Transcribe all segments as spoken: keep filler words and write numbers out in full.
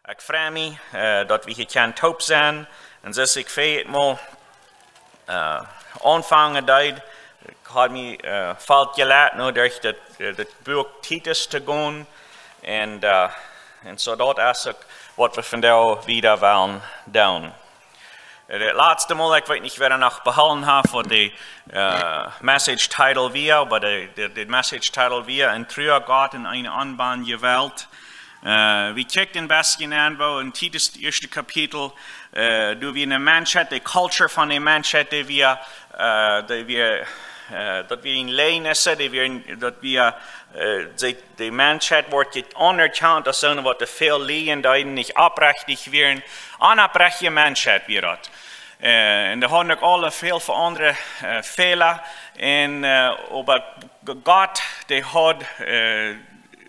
Ekj frei mie, äh, daut wie hia kjennen toop sennen. Un soo aus ekj väajet Mol, äh, aunfangen deed, ekj haud mie, äh, foll jelajcht, nu derch daut, äh, daut Buak Titus to gonen. Un, äh, un soo daut es uk waut wie vondoag wieda wellen doonen. Äh, daut latste Mol, ekj weet nich, wäa noch behoolen haft, waut de, äh, Message Title wia, oba de, de, de Message Title wia: En truaen Gott en eene onbanja Welt. Äh, wie kjikjten een bät aun, woo en Titus, daut ieeschte Kapitel, äh, doa wia eene Menschheit, de Culture von de Menschheit, dee wia, äh, dee wia, äh, daut wia en Läajes, dee wia, daut wia, äh, de, de Menschheit wort je aunerkjant aus soone, waut väl lieejen deeden, nich oprechtich wieren, onopprechtje Menschheit wia daut. Äh, un dee hauden uk aule väl fa aundre, äh, Fäla. Un, äh, oba G-, Gott, dee haud, äh,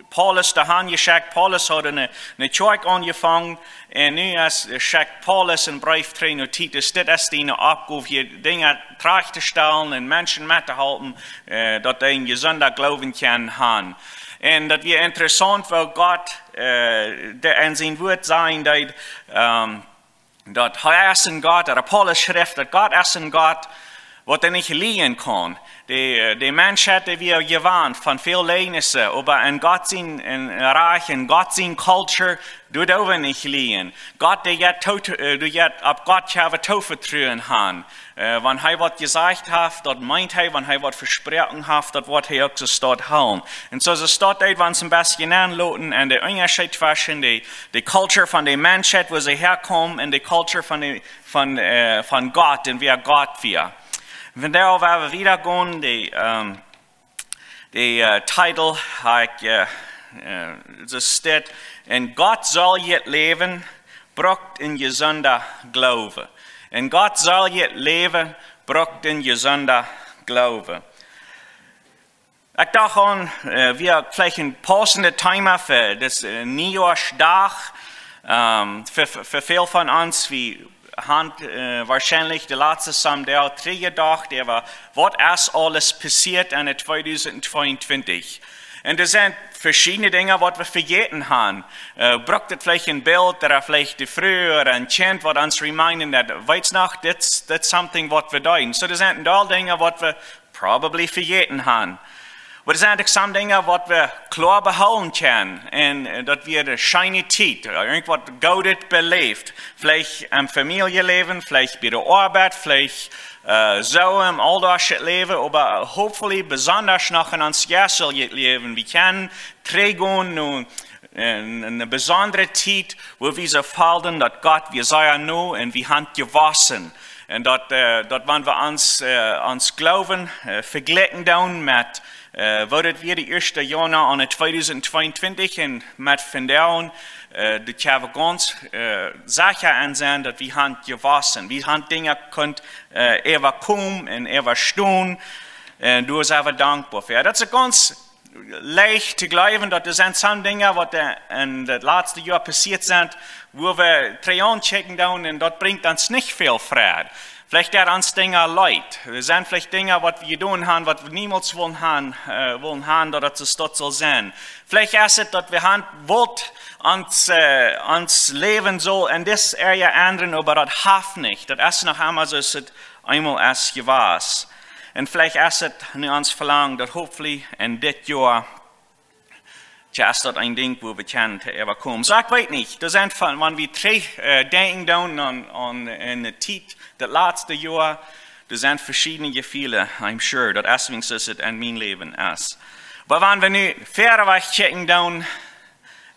Paulus doahan jeschekjt. Paulus haud eene, eene Kjoakj aunjefongen. Un nu es, äh, schekjt Paulus een Breef trigj no Titus. Dit es diene Oppgow, hia Dinja trajcht to stalen un Menschen met to halpen, äh, daut dee een jesunden Gloowen kjennen haben. Un daut wia interessaunt, woo Gott, äh, dee en sien Wuat sajen deed, ähm, daut hee es een Gott, ooda Paulus schrift, daut Gott es een Gott, waut hee nich lieejen kaun. De, äh, de Menschheit, dee wia jewant von väl Läajes, oba en Gott sien, en Rikj, en Gott sien Culture, doa doo wie nich lieejen. Gott, dee jeit to, äh, dee jeit opp Gott kjenn wie Toovetruen han. Äh, wan hee waut jesajcht haft, daut meent hee, wan hee waut vesproaken haft, daut woat hee uk soo staut hoolen. Un soo es daut, daut wie ons een bät aunloten aun dän Unjascheet tweschen de, de Culture von de Menschheit, wua see häakomen, un de Culture von de, von, äh, von Gott un wäa Gott wia. Vondoag woa wie wieda gonen, de, ähm, de, äh, Titel, hab ekj, äh, äh, soo steit: En Gott selljet Läwen brukt een jesunden Gloowen. En Gott selljet Läwen brukt een jesunden Gloowen. Ekj docht aun, äh, wia veleicht een paussendet Thema fa dis, äh, Niejoaschdach. Ähm, fa, fa, fa väl von ons, wie haben, äh, woarschienlich de latste Sindach trigj jedocht, oba waut es aules passieet en tweedusent tweeuntwintich? Un doa sent veschiedne Dinja, waut wie vejäten haben. Äh, brukt et veleicht een Bilt ooda veleicht de Fru ooda een Kjint, waut ons reminden, daut, weetst noch, dit, dit something, waut wie doonen. Soo, doa sent een Deel Dinja, waut wie probably vejäten haben. Oba doa sent uk some Dinja, waut wie kloa behoolen kjennen. Un, äh, daut wia de scheene Tiet, äh, irjentwaut Goodet beläft. Veleicht em Famieljeläwen, veleicht bie de Oabeit, veleicht, äh, soo em auldachschen Läwen, oba hopefully besonda noch en ons jeistlichet Läwen. Wie kjennen trigjgonen no eene, eene besondre Tiet, wua wie soo feelden, daut Gott wia sea no un wie haben jewossen. Un daut, äh, daut wan wie ons, äh, ons Gloowen, äh, vejlikjen doonen met, äh, woo daut wia de ieeschte Joa aun en tweedusent tweeuntwintich un met vondoag, äh, daut wie gaunz, äh, secha aun sent, daut wie haben jewossen. Wie haben Dinja kunt, äh, äwakomen un äwastonen. Un doa sent wie dankboa fa. Daut es gaunz leicht to jleewen, daut doa sent some Dinja, waut, äh, en daut latste Joa passieet sent, wua wie trigjaunkjikjen doonen un daut brinjt ons nich väl Fräd. Veleicht deit ons Dinja leet. Doa sent veleicht Dinja, waut wie jedonen haben, waut wie niemols wullen haben, äh, wullen haben, daut et soo sull sennen. Veleicht es et, daut wie haben wullt, ons, äh, ons Läwen sull en dise Area endren, oba daut haft nich. Daut es noch emma soo aus et eemol es jewast. Un veleicht es et nu ons Velangen, daut hopefully en dit Joa, tja, es daut een Dinkj, wua wie kjennen to äwakomen. Soo, ekj weet nich, doa sent von, wan wie trigj, äh, denkjen doonen aun, aun en de Tiet, daut latste Joa, doa sent veschiedne Jefeelen, I'm sure, daut es, wie et en mien Läwen es. Oba wan wie nu wieda wajch kjikjen doonen,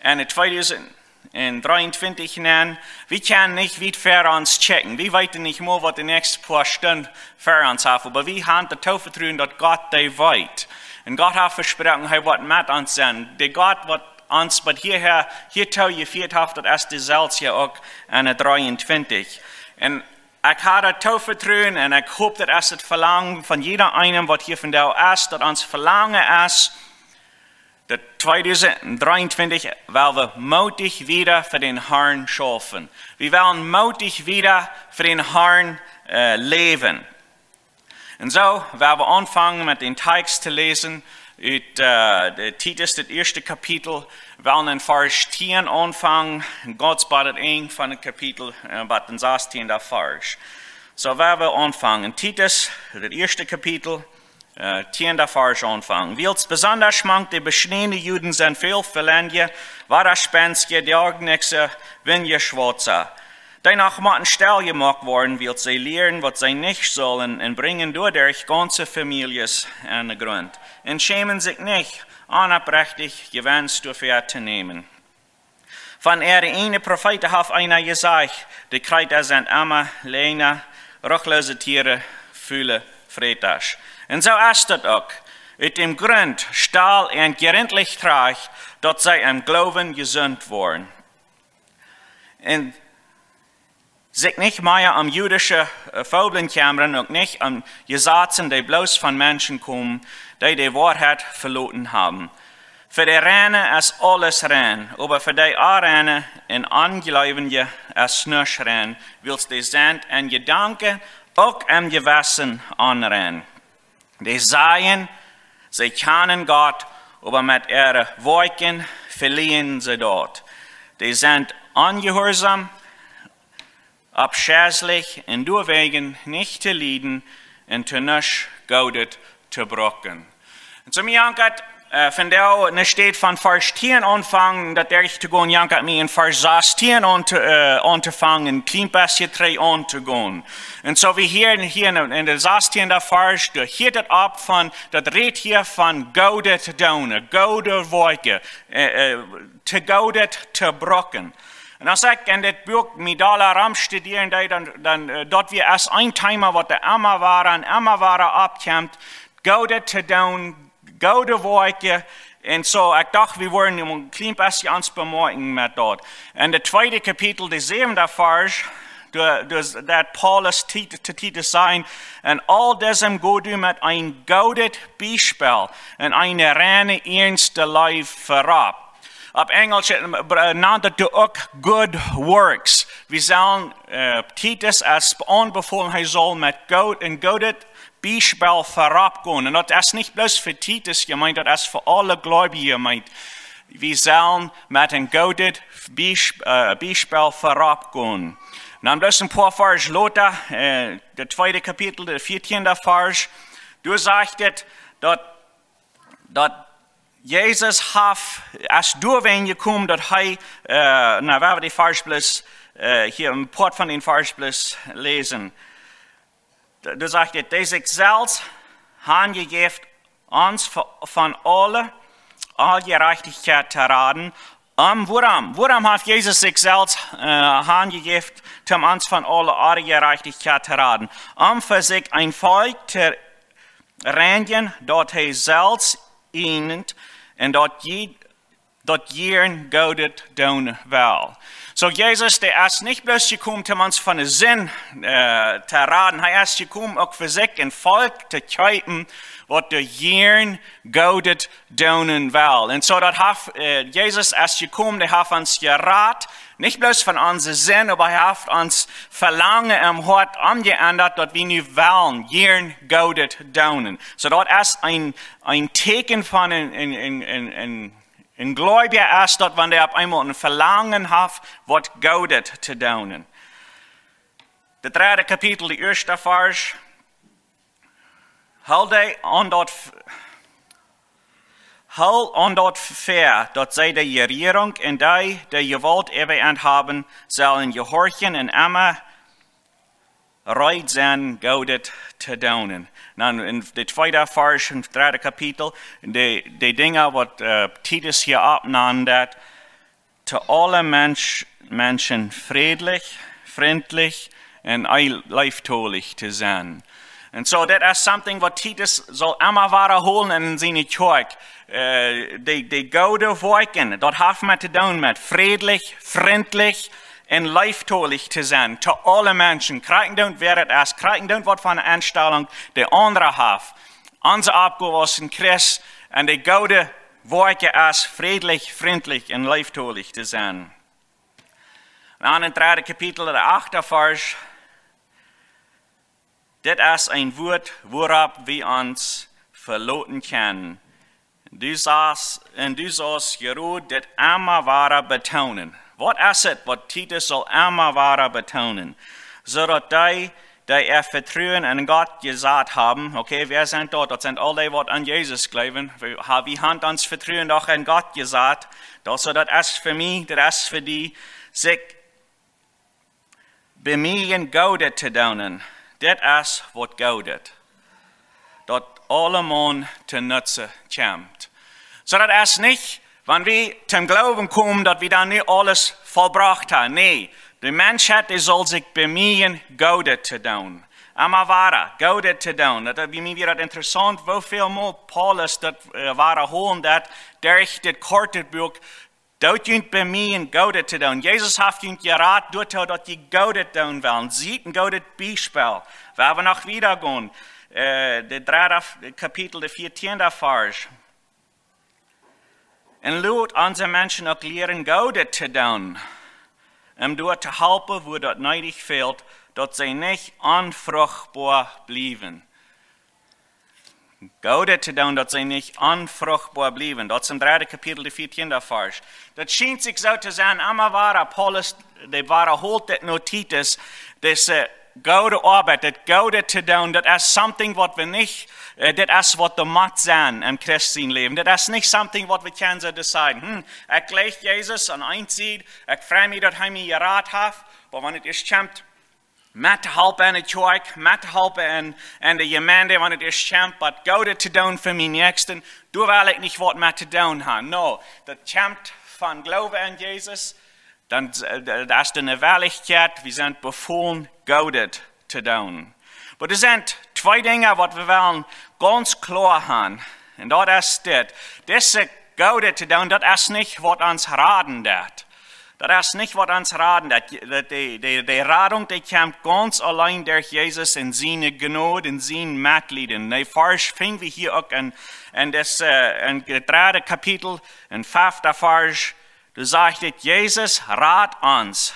en tweedusent dreeuntwintich nenn, wie kjennen nich wiet ver ons kjikjen. Wie weeten nich mol, waut de näakjste poa Stunden ver ons haft. Oba wie haben daut Toovetruen, daut Gott dee weet. Un Gott haft vesproaken, hee woat met ons sennen. De Gott, waut ons bat hiahäa, hiatoo jefieet haft, daut es deselwje uk en dreeuntwintich. Un ekj hab daut Toovetruen un ekj hop, daut es daut Velangen von jieda eenem, waut hia vondoag es, daut ons Velangen es, daut tweedusent dreeuntwintich, woa wie mootich wieda fa dän Harn schaufen. Wie wellen mootich wieda fa dän Harn, äh, läwen. Un soo, woa wie aunfangen met dän Tekjst to läsen, ut, äh, de Titus, daut ieeschte Kapitel, Well en Varsch tieen aunfangen, gaunz bat daut Enj von daut Kapitel, äh, bat dän sastieenden Varsch. Soo, woa wie aunfangen. Titus, daut ieeschte Kapitel, äh, tieenda Varsch aunfangen. Wiels besonda mank de beschniene Juden sent väl Velennje, Wadaspenstje, Däagnikse, Windjeschwatsa. Dee noch motten stell jemoakt woaren, wiels see lieren, waut see nich sullen, un brinjen doaderch gaunze Famieljes aun dän Grunt. Un schämen sikj nich, onoprechtich Jewenst doafäa to nämen. Von äare ieejne Profeeten haft eena jesajcht: De Kjreeta sent emma Läajna, ruchloose Tieren, fule Frätasch. Un soo es daut uk. Ut däm Grunt stal un jerintlich trajcht, daut see em Gloowen jesunt woaren. Un sikj nich mea om judische, äh, Fabeln kjemren, uk nich om Jesazen, dee bloos von Menschen komen, dee de Woarheit veloten haben. Fa de Reine es aules rein, oba fa de Onreine un Onjleewje es nuscht rein, wiels dee sent en Jedanken, uk em Jewessen onrein. Dee sajen, see kjanen Gott, oba met äare Woakjen velieren see daut. Dee sent onjehuarsom, aufschelich un doawäajen nich to lieden un to nuscht Goodet to brucken. Un soo, mie jankat, äh, von doa enne Städ von Varsch tieen aunfangen, daut derch to gonen, jankat mie en Varsch sastieen aun to, äh, auntofangen, kjlien bät trigj auntogonen. Un soo wie hia, hia en, en dän sastieenden Varsch, doa hieet et opp von, daut rät hia von Goodet to doonen, goode Woakjen, äh, äh, to Goodet to brucken. Un aus ekj en dit Buak mie doa romstudieren deed, dan, dan, äh, daut wia aus een Thema, waut doa emma wada un emma wada oppkjemt, Goodet to doonen, goode Woakjen. Un soo, ekj docht, wie wudden een kjlien bät ons bemoaken met daut. En daut tweede Kapitel, de säwende Varsch, doa, doa sajcht Paulus Tit-, to Titus sajen: "En aul disem go du met een goodet Biespel un eene reine, ernste Leew verop." Opp Enjlisch, äh, nant et doa uk good works. Wie sellen, äh, Titus es aunbefolen, hee saul met goot, een goodet Biespel verop gonen. Un daut es nich bloos fa Titus jemeent, daut es fa aule Gleubje jemeent. Wie sellen met een goodet Bies-, äh, Biespel verop gonen. Un dan bloos een poa Varsch lota, äh, daut tweede Kapitel, daut vieetieende Varsch, doa sajcht et, daut, daut Jesus haft, es doawäajen jekomen, daut hee, äh, nu, woa wie dän Varsch bloos, äh, hia een Poat von dän Varsch bloos läsen. Doa, doa sajcht et: "Dee sikj selfst hanjejäft, ons v-, von aule Onjerajchtichkjeit to raden." Om, wuarom? Wuarom haft Jesus sikj selfst, äh, hanjejäft, om ons von aule Onjerajchtichkjeit to raden? Om fa sikj een Volkj to reinjen, daut hee selfst ieejent un daut jie daut jieren Goodet doonen well. Soo, Jesus, dee es nich bloos jekomen, om ons von de Sind, äh, to raden. Hee es jekomen uk fa sikj een Volkj to kjeepen, waut doa jieren Goodet doonen well. Un soo, daut haft, äh, Jesus es jekomen, dee haft ons jerat, nich bloos von onse Sind, oba hee haft ons Velangen em Hoat omjeendat, daut wie nu wellen jieren Goodet doonen. Soo, daut es een, een Tieekjen von een, een, een, een, een Een Gleubja es daut, wan dee opp eemol een Velangen haft, waut Goodet to doonen. Daut dredde Kapitel, de ieeschte Varsch. Hool dee aun daut f-, hool aun daut fäa, daut see de Rejierunk un dee, dee Jewault äwa an haben, sellen jehorchen un emma reed sennen, Goodet to doonen. Dan en de tweede Varsch em dredde Kapitel, de, de Dinja waut, äh, Titus hia oppnant, daut to aule Mensch-, Menschen frädlich, frintlich un ei-, leeftolich to sennen. Un soo, daut es something waut Titus saul emma wadahoolen en siene Kjoakj. Äh, de, de goode Woakjen, daut haft met to doonen met frädlich, frintlich un leeftolich to sennen to aule Menschen. Krakjt endoont wäa et es, krakjt endoont waut fa eene Enstalunk de aundra haft. Onse Oppgow aus een Christ en de goode Woakjen es frädlich, frintlich un leeftolich to sennen. Un dan em dredde Kapitel, de achte Varsch. Dit es een Wuat, wuaropp wie ons veloten kjennen. Du sast, un du sast Jeroen dit emma wada betoonen. Waut es et, waut Titus saul emma wada betoonen? Soo daut dee, dee äa Vetruen en Gott jesat haben. Okay, wäa sent daut? Daut sent aul dee, waut aun Jesus jleewen. Wie, ha, wie haben ons Vetruen doch en Gott jesat. Daut, soo daut es fa mie, daut es fa die, sikj bemieejen Goodet to doonen. Dit es waut Goodet, daut aulemaun to Nutzen kjemt. Soo daut es nich, wan wie toom Gloowen komen, daut wie dan nu aules vollbrocht haben. Nä, de Menschheit, dee saul sikj bemieejen Goodet to doonen. Emma wada Goodet to doonen. Daut, bie mie wia daut interessaunt, woo väl mol Paulus daut, äh, wadahoolen deed derch dit korte Buak: Doot junt bemieejen Goodet to doonen. Jesus haft junt jerat doatoo, daut jie Goodet doonen wellen. Siet een goodet Biespel. Wie haben noch wieda gonen. Äh, de dredde Kapitel, de vieetieende Varsch. Un lot aundre Menschen uk lieren Goodet to doonen, om doa to halpen, wua daut needich fält, daut see nich onfruchtboa bliewen. Goodet to doonen, daut see nich onfruchtboa bliewen. Daut es em dredden Kapitel, de vieetieende Varsch. Daut schient sikj soo to sennen, emma wada, Paulus, dee wadahoolt dit no Titus, dise goode Oabeit, daut Goodet to doonen, daut es something waut wie nich, äh, daut es waut doa mott sennen em Christ sien Läwen. Daut es nich something waut wie kjennen soo deciden: Hm, ekj jleew Jesus aun eene Sied, ekj frei mie, daut hee mie jerat haft, oba wan et es kjemt met to halpen enne Kjoakj, met to halpen en, en de Jemeent, wan et es kjemt waut Goodet to doonen fa mienen Näakjsten, doa well ekj nich waut met to doonen haben. No, daut kjemt von Gloowen aun Jesus, dan, äh, daut es de Wellichkjeit, wie sent befoolen, Goodet to doonen. Oba doa sent twee Dinja, waut wie wellen gaunz kloa haben. Un daut es dit: Dise Goodet to doonen, daut es nich waut ons raden deed. Daut es nich waut ons raden deed. Daut de, de, de Radunk, dee kjemt gaunz auleen derch Jesus en siene Jnod, en sien Metlieden. Dee Varsch finj wie hia uk en, en daut, äh, en daut dredde Kapitel, en feften Varsch. Doa sajcht et: Jesus rat ons,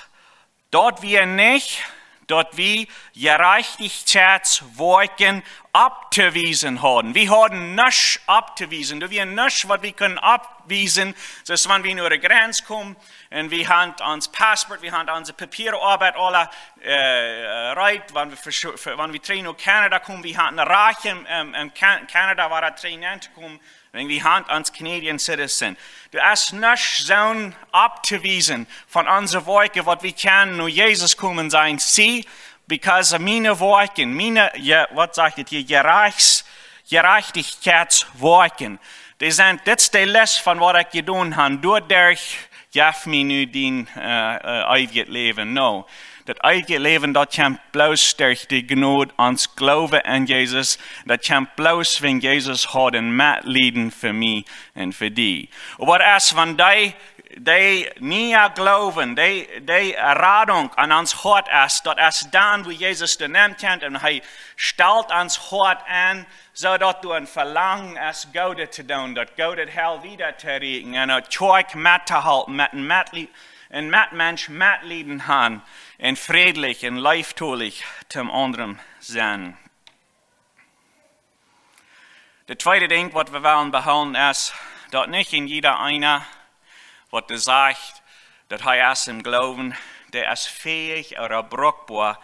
daut wie nich, daut wie Jerajchtichkjeitswoakjen auftowiesen hauden. Wie hauden nuscht auftowiesen. Doa wia nuscht, waut wie kunnen aufwiesen. Daut es, wan wie no de Grenz komen un wie haben ons Passport, wie haben onse Papieren, Oabeit, aule, äh, reed, wan wie vescho-, ve-, wan wie trigj no Kanada komen, wie haben een Rajcht, ähm, ähm, Kan-, Kanada wada trigj nenn to komen, wan wie haben ons Canadian Citizen. Doa es nuscht soo auftowiesen von onse Woakjen, waut wie kjennen no Jesus komen sennen. See, because of miene Woakjen, miene, jo, waut sajcht et hia, Jerajchts-, Jerajchtichkjeitswoakjen. Dee sent, dit es de List von waut ekj jedonen hab, doaderch jeff mie nu dien, äh, äh, eewjet Läwen. No. Daut eewje Läwen, daut kjemt bloos derch de Jnod, ons Gloowen aun Jesus. Daut kjemt bloos, wan Jesus haud een Metlieden fa mie un fa die. Oba waut es, wan dee, dee niea Gloowen, dee, dee Radunk aun ons Hoat es, daut es dan, wua Jesus doa nenn kjemt un hee stalt ons Hoat aun, soo daut doa een Velangen es, Goodet to doonen, daut Goodet hia wieda to rieekjen un daut Kjoakj met to halpen, met een Metlie-, een Metmensch Metlieden haben un frädlich un leeftolich toom aundren sennen. Daut tweede Dinkj, waut wie wellen behoolen, es, daut nich een jieda eena, waut doa sajcht, daut hee es em Gloowen, dee es fäich ooda brukboa,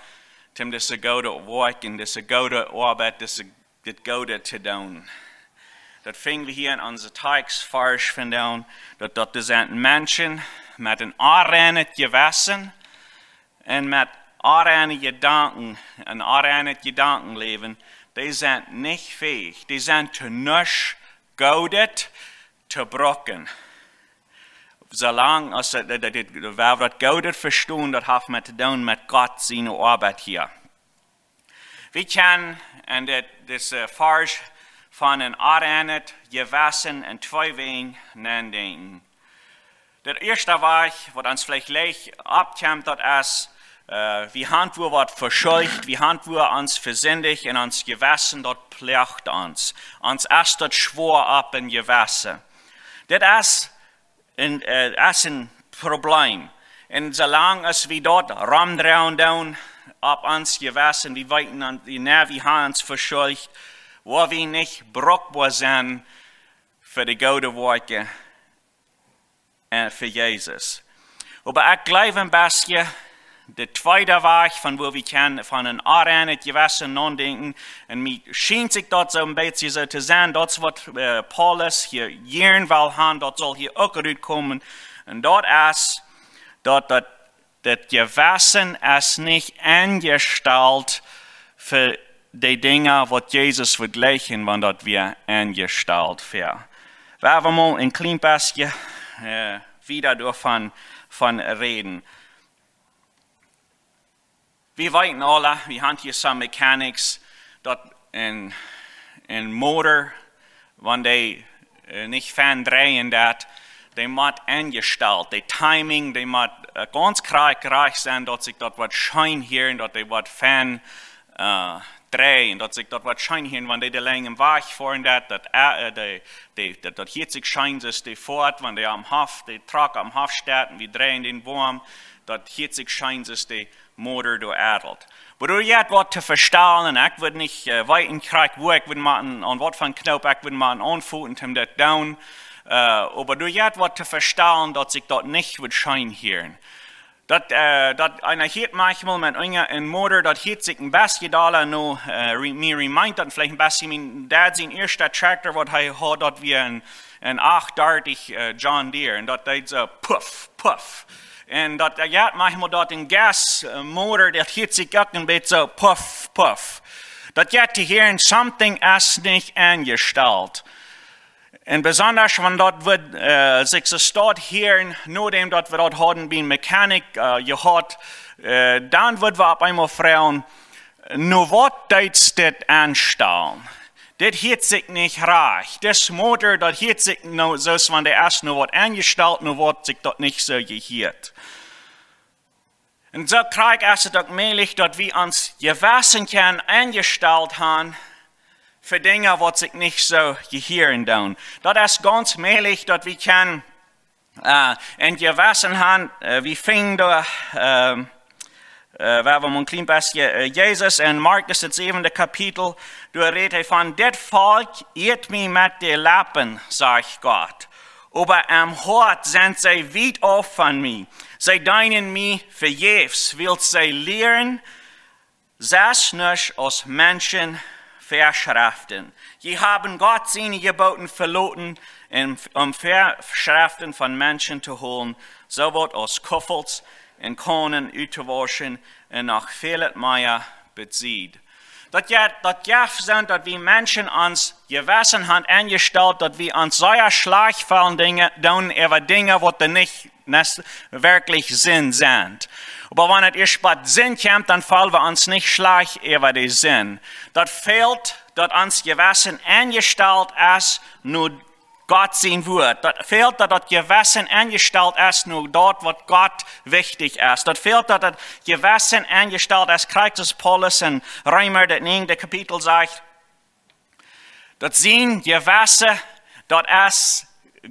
om dise goode Woakjen, dise goode Oabeit, dise, dit Goode to doonen. Daut finj wie hia en onse Tekjstvarsch vondoag, daut, daut doa sent Menschen met een onreinet Jewessen un met onreine Jedanken, een onreinet Jedankenläwen, dee sent nich fäich, dee sent to nuscht Goodet to brucken. Soo lang aus daut, daut, daut, daut, waut Goodet vestonen, daut haft met to doonen met Gott siene Oabeit hia. Wie kjennen en dit, dise Varsch von een onreinet Jewessen en twee Wäaj nenn denkjen. Daut ieeschte Wajch, waut ons veleicht leicht oppkjemt, daut es, äh, wie haben wua waut veschuldicht, wie haben wua ons vesindicht un ons Jewessen, daut ploagt ons. Ons es daut schwoa opp em Jewessen. Dit es een, äh, es een Problem. Un soo lang aus wie daut romdroagen doonen opp ons Jewessen, wie weeten aun, wie, nä, wie haben ons veschuldicht, woa wie nich brukboa sennen fa de goode Woakjen un fa Jesus. Oba ekj jleew een bät, de tweede Wajch von woo wie kjennen von een onreinet Jewessen nodenkjen, un mie schient sikj daut soo een bät soo to sennen, daut es waut, äh, Paulus hia, hia well haben, daut saul hia uk rutkomen. Un daut es, daut, daut daut Jewessen es nich enjestalt fa de Dinja waut Jesus wudd jleichen, wan daut wia enjestalt fa. Wie haben mol een kjlien bät, äh, wieda doavon, von räden. Wie weeten aule, wie haben hia some mechanics, daut een, een Motor, wan dee, äh, nich fein dreien deit, dee mott enjestalt. De Timing, dee mott, äh, gaunz krakjt rajcht sennen, daut sikj daut woat scheen hieren, daut dee woat fein, äh, dreien, daut sikj daut woat scheen hieren, wan dee de Lenj em Wajch foaren deit, daut, äh, dee, dee, daut, daut hieet sikj scheen, soo aus dee foat, wan dee aum Hoff, de Truck aum Hoff steit un wie dreien dän Woam, daut hieet sikj scheen, soo aus de Motor doa ädelt. Oba doa jeit waut to vestalen, ekj wudd nich, äh, weeten krakjt woo, ekj wudd motten, aun waut fa Knoop ekj wudd motten aunfoten, om daut to doonen. Äh, oba doa jeit waut to vestalen, daut sikj daut nich wudd scheen hieren. Daut, äh, daut eena hieet maunchmol met unja een Motor, daut hieet sikj een bät dolla no, äh, re-, mie remind daut veleicht een bät mien Dad sien ieeschta Tractor, waut hee haud, daut wia een, een acht dartich, äh, John Deere. Un daut deed soo puff, puff. Un daut, äh, jeit maunchmol daut een Gas, äh, Motor, daut hieet sikj uk een bät soo puff, puff. Daut jeit to hieren, something es nich enjestalt. Un besonda wan daut wudd, äh, sikj soo staut hieren, nodäm daut wie daut hauden biem Mechanic, äh, jehaut, äh, dan wudd wie opp eemol froagen, no waut deed dit enstalen? Dit hieet sikj nich rajcht. Dis Motor, daut hieet sikj no, soo aus wan dee es no waut enjestalt, no waut sikj daut nich soo jehieet. Un soo krakjt es et uk mäajlich, daut wie ons Jewessen kjennen enjestalt haben fa Dinja, waut sikj nich soo jehieren doonen. Daut es gaunz mäajlich, daut wie kjennen, äh, een Jewessen haben, äh, wie finjen doa, ähm, äh, wie haben een kjlien bät, äh, Jesus en Markus, daut säwende Kapitel, doa rät hee von: "Dit Volkj iet mie met de Leppen", sajcht Gott, "oba em Hoat sent see wiet auf von mie. See deenen mie vejäfs, wiels see lieren sest nuscht aus Menschen Väaschreften. Jie haben Gott siene Jeboten veloten, om, om Väaschreften von Menschen to holen, soo waut aus Kuffels un Kaunen uttowauschen un noch väl mea besied." Daut jeit, daut jeit soo, daut wie Menschen ons Jewessen haben enjestalt, daut wie ons sea schlajcht feelen Dinja, doonen äwa Dinja, waut doa nich nes-, werkjlich Sind sent. Oba wan et ieescht bie Sind kjemt, dan feelen wie ons nich schlajcht äwa de Sind. Daut fält, daut ons Jewessen enjestalt es no Gott sien Wuat. Daut fält, daut daut Jewessen enjestalt es no daut, waut Gott wichtich es. Daut fält, daut daut Jewessen enjestalt es, krakjt soo aus Paulus en Reema, daut näajende Kapitel, sajcht, daut sien Jewessen, daut es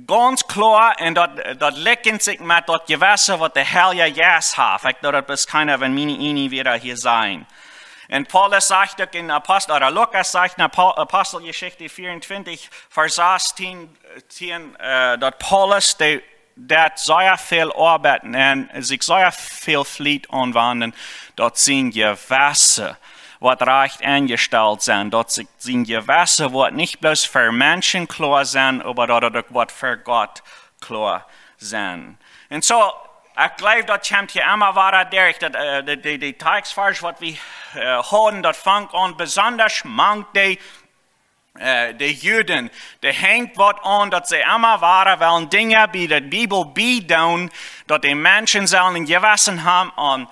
gaunz kloa un daut, daut likjent sikj met daut Jewessen, waut de Heilje Jeist haft. Ekj doo daut bloos kjeena, wan miene Ieejne wada hia sent. Un Paulus sajcht uk en Apostel, ooda Lukas sajcht en Apo-, Aposteljeschicht vea un twintich, Varsch sastieen, tieen, äh, daut Paulus, dee, dee sea väl Oabeit un sikj sea väl Fliet aunwenjen, daut sien Jewessen woat rajcht enjestalt sennen, daut sikj sien Jewessen woat nich bloos fa Menschen kloa sennen, oba daut et uk woat fa Gott kloa sennen. Un soo, ekj jleew, daut kjemt hia emma wieda derch, daut, äh, de, de, de Tekjstvarsch, waut wie, äh, hauden, daut fangt aun, besonda mank de, äh, de Juden, dee henjt waut aun, daut see emma wieda wellen Dinja bie de Bibel biedoonen, daut de Menschen sellen een Jewessen haben aun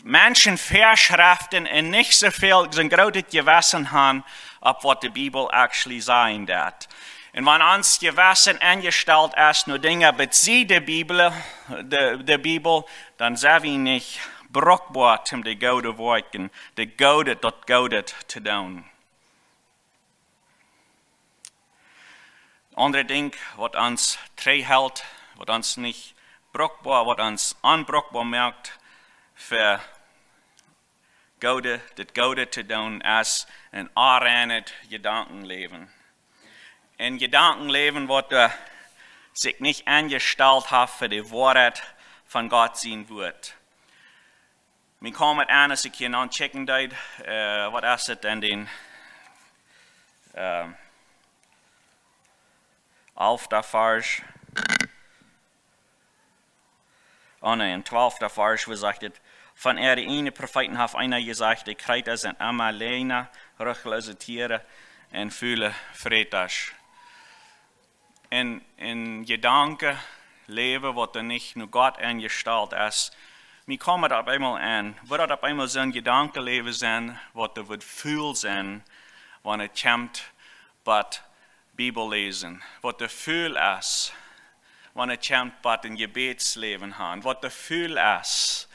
Menschen Väaschreften un nich soo väl, soon grootet Jewessen haben opp waut de Bibel actually sajen deit. Un wan ons Jewessen enjestalt es no Dinja besied de Bibel, de, de Bibel, dan sent wie nich brukboa om de goode Woakjen, de goode, daut Goode to doonen. Aundre Dinkj, waut ons trigjhelt, waut ons nich brukboa, waut ons onbrukboa moakt fa Goode, daut Goode to doonen, es een onreinet Jedankenläwen. een Jedankenläwen, waut doa sikj nich enjestalt haft fa de Woarheit von Gott sien Wuat. Mie kjeem et aun, aus ekj hia nochecken deed, äh, waut es et en dän, äh, alften Varsch? Oh nä, em twalften Varsch, wua sajcht et: "Von äare ieejne Profeeten haft eena jesajcht, de Kjreeta sent emma Läajna, ruchloose Tieren un fule Frätasch." En, en Jedankenläwen, waut doa nich no Gott enjestalt es. Mie kjeem et opp eemol aun, woat daut opp eemol soon Jedankenläwen sennen, waut doa woat ful sennen, wan et kjemt bie Bibelläsen, waut doa ful es, wan et kjemt bie een Jebädsläwen han, waut doa ful es,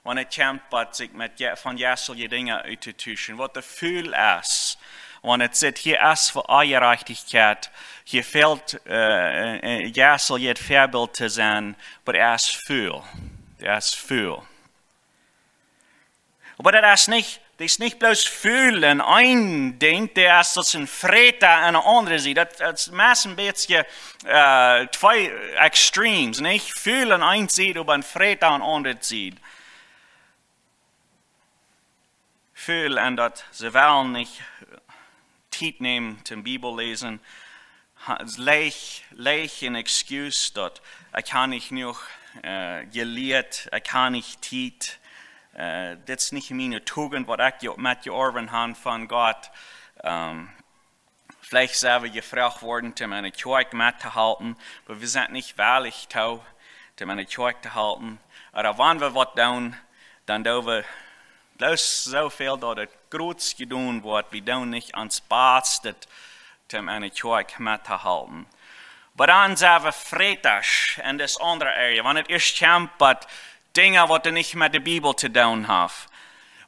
wan et kjemt bie sikj met je-, von jeistelje Dinja uttotuschen, waut doa ful es, wan et sitt, hia es fa Onjerajchtichkjeit, hia fält, äh, äh, äh, jeisteljet Väabilt to sennen, oba et es ful. Et es ful. Oba daut es nich, daut es nich bloos ful en een Dinkj, daut es, daut es een Fräta aun de aundre Sied. Daut, daut es meist een bät, äh, twee extremes, nich? Ful en eene Sied, oba een Fräta aun de aundre Sied. Ful en daut see wellen nich Tiet nämen toom Bibelläsen, ha-, leicht, leicht een Excuse daut: "Ekj hab nich jenuach, äh, jelieet, ekj hab nich Tiet, äh, dit es nich miene Tugent, waut ekj jo-, metjeorwen hab von Gott." Ähm, veleicht sent wie jefroacht worden, toom enne Kjoakj mettohalpen, oba wie sent nich wellich too, toom enne Kjoakj to halpen. Ooda wan wie waut doonen, dan doo wie bloos soo väl daut et groot jedonen woat, wie doonen nich ons Bastet, toom enne Kjoakj mettohalpen. Oba dan sent wie Frätasch en dise aundre Area. Wan et ieescht kjemt bie Dinja, waut doa nich met de Bibel to doonen haft.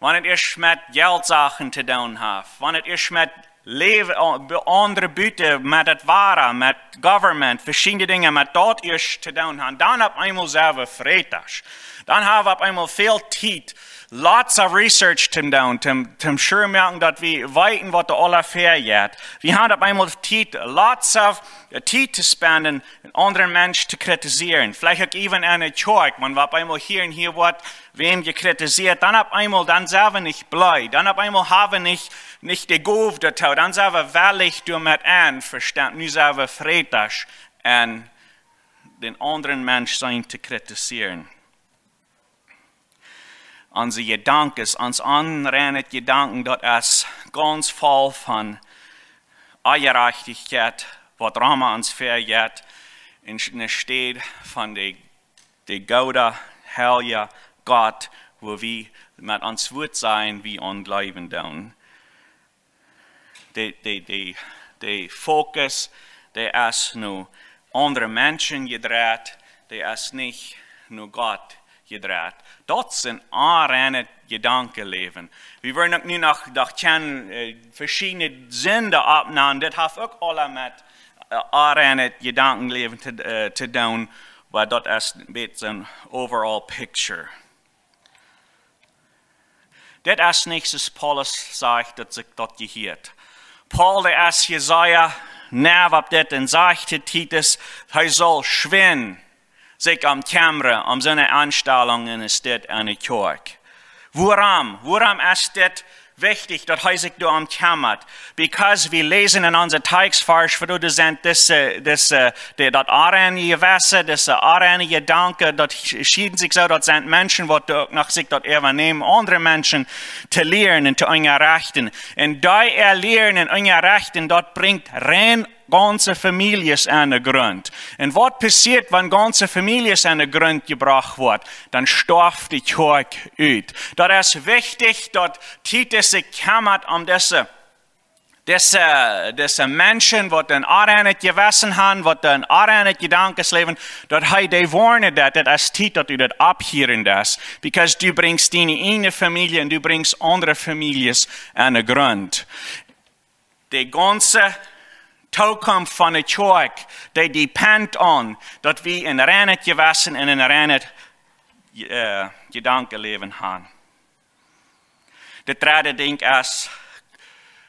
Wan et ieescht met Jeltsachen to doonen haft. Wan et ieescht met Läwen, o-, be-, aundre Bute, met daut Wada, met Government, veschiedne Dinja, met daut ieescht to doonen haft, dan opp eemol sent wie Frätasch. Dan hab wie opp eemol väl Tiet, lots of research to doonen, toom, toom sure moaken, daut wie weeten, waut doa aula väajeit. Wie haben opp eemol Tiet, lots of, äh, Tiet to spenden, een aundren Mensch to kritisieren. Veleicht uk even enne Kjoakj, wan wie opp eemol hieren, hia woat wäm jekritisieet, dan opp eemol, dan sent wie nich blie. Dan opp eemol hab wie nich, nich de Gow doatoo. Dan sent wie wellich doamet envestonen. Nu sent wie Frätasch aun dän aundren Mensch sennen to kritisieren. Onse Jedanken, ons onreine Jedanken, daut es gaunz voll von Onjerajchtichkjeit, waut rom ons väajeit, en, enne Städ von de, de goode, heilje Gott, wua wie met ons Wuat sennen, wie aun jleewen doonen. De, de, de, de Fokus, dee es no aundre Menschen jedreit, dee es nich no Gott jedreit. Daut es een onreinet Jedankenläwen. Wie woaren uk nu noch, noch kjennen, äh, veschiedne Sinden oppnämen. Dit haft uk aules met, äh, onreinet Jedankenläwen to, äh, to doonen, oba daut es een bät een overall picture. Dit es nich soo aus Paulus sajcht, daut sikj daut jehieet. Paulus, dee es Jesaja, nau opp dit un sajcht to Titus, hee saul schwind sikj om kjemren, om siene Enstalunk es dit enne Kjoakj. Wuarom? Wuarom es dit wichtich, daut hee sikj doarom kjemmat? Because wie läsen en onse Tekjstvarsch, wua doa sent dise, dise, de, daut onreine Jewessen, dise onreine Jedanken, daut sch-, schieden sikj soo, daut sent Menschen, waut uk noch sikj daut äwanämen, aundre Menschen to lieren un to unjarechten. Un dee äa lieren un unjarechten, daut brinjt rein gaunze Famieljes aun de Grunt. Un waut passieet, wan gaunze Famieljes aun de Grunt jebrocht woat? Dan stoaft de Kjoakj ut. Daut es wichtich, daut Titus sikj kjemmat om dise, dise, dise Menschen, waut een onreinet Jewessen haben, waut een onreinet Jedankenläwen, daut hee dee woarnen deit, daut es Tiet, daut du daut opphieren deist. Because du brinjst diene ieejne Famielje un du brinjst aundre Famieljes aun de Grunt. De gaunze Tookunft von de Kjoakj, dee depend on, daut wie een reinet Jewessen un een reinet, äh, Jedankenläwen haben. De dredde Dinkj es,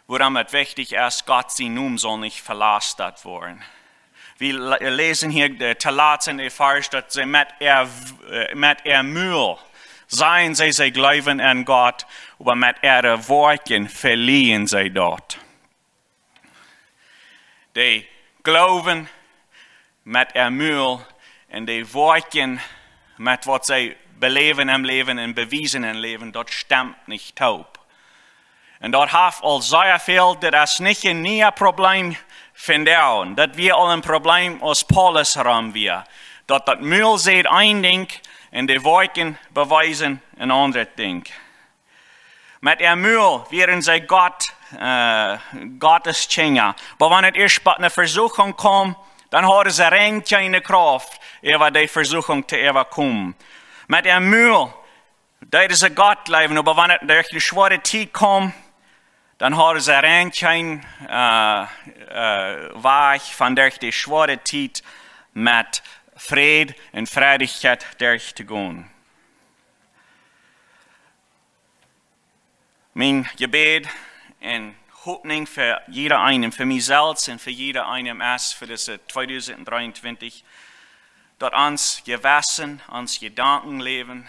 Wuarom et wichtich es, Gott sien Nomen saul nich velastat woaren. Wie le-, läsen hia de, to latst en de Varsch, daut see met äa, äh, met äa Mul sajen see, see jleewen aun Gott, oba met äare Woakjen veleajen see daut. Dee jleewen met äa Mul un dee Woakjen met waut see beläwen em Läwen un bewiesen em Läwen, daut stemt nich toop. Un daut haft aul sea väl, daut es nich een niee Problem vondoag. Daut wia aul een Problem aus Paulus rom wia. Daut daut Mul sajcht een Dinkj un de Woakjen bewiesen een aundret Dinkj. Met äa Mul wieren see Gott, äh, Gottes Kjinja. Oba wan et ieescht bie eene Vesuchunk kjeem, dan hauden see rein kjeene Krauft, äwa dee Vesuchunk to äwakomen. Met äa Mul deeden see Gott jleewen, oba wan et derch de schwoare Tiet kjeem, dan hauden see rein kjeen, äh, äh, Wajch von derch de schwoare Tiet met Fräd un Freidichkjeit derchtogonen. Mien Jebäd un Hopninj fa jieda eenem, fa mie selfst un fa jieda eenem es fa dise tweedusent dreeuntwintich, daut ons Jewessen, ons Jedankenläwen,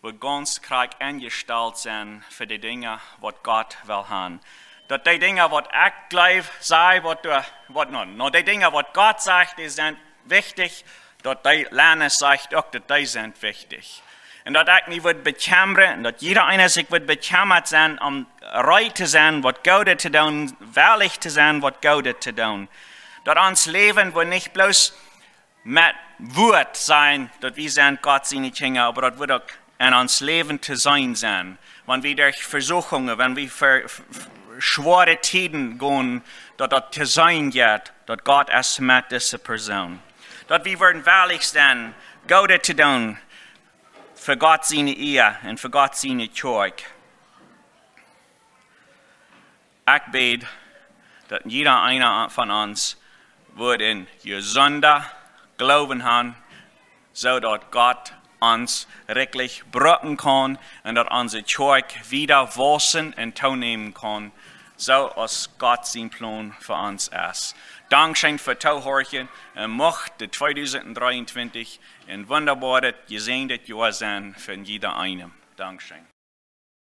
woat gaunz krakjt enjestalt sennen fa de Dinja, waut Gott well haben. Daut dee Dinja, waut ekj jleew, saj, waut doa, waut nu, nu, dee Dinja, waut Gott sajcht, dee sent wichtich, daut dee Lennis sajcht uk, daut dee sent wichtich. Un daut ekj mie wudd bekjemren, un daut jieda eena sikj wudd bekjemmat sennen, om reed to sennen, waut Goodet to doonen, wellich to sennen, waut Goodet to doonen. Daut ons Läwen woat nich bloos met Wuat sennen, daut wie sent Gott siene Kjinja, oba daut woat uk en ons Läwen to seenen sennen. Wan wie derch Vesuchungen, wan wie ver-, v-, v-, schwoare Tieden gonen, daut daut to seenen jeit, daut Gott es met dise Persoon. Daut wie woaren wellich sennen, Goodet to doonen, fa Gott siene Ea un fa Gott siene Kjoakj. Ekj bäd, daut jieda eena von ons woat een jesunden Gloowen haben, soo daut Gott ons rikjlich brucken kaun un daut onse Kjoakj wieda wausen un toonämen kaun, soo aus Gott sien Plon fa ons es. Dankscheen fa Toohorchen un mucht de tweedusent dreeuntwintich een wundaboaret, jesäantet Joa sennen fa jieda eenem. Dankscheen.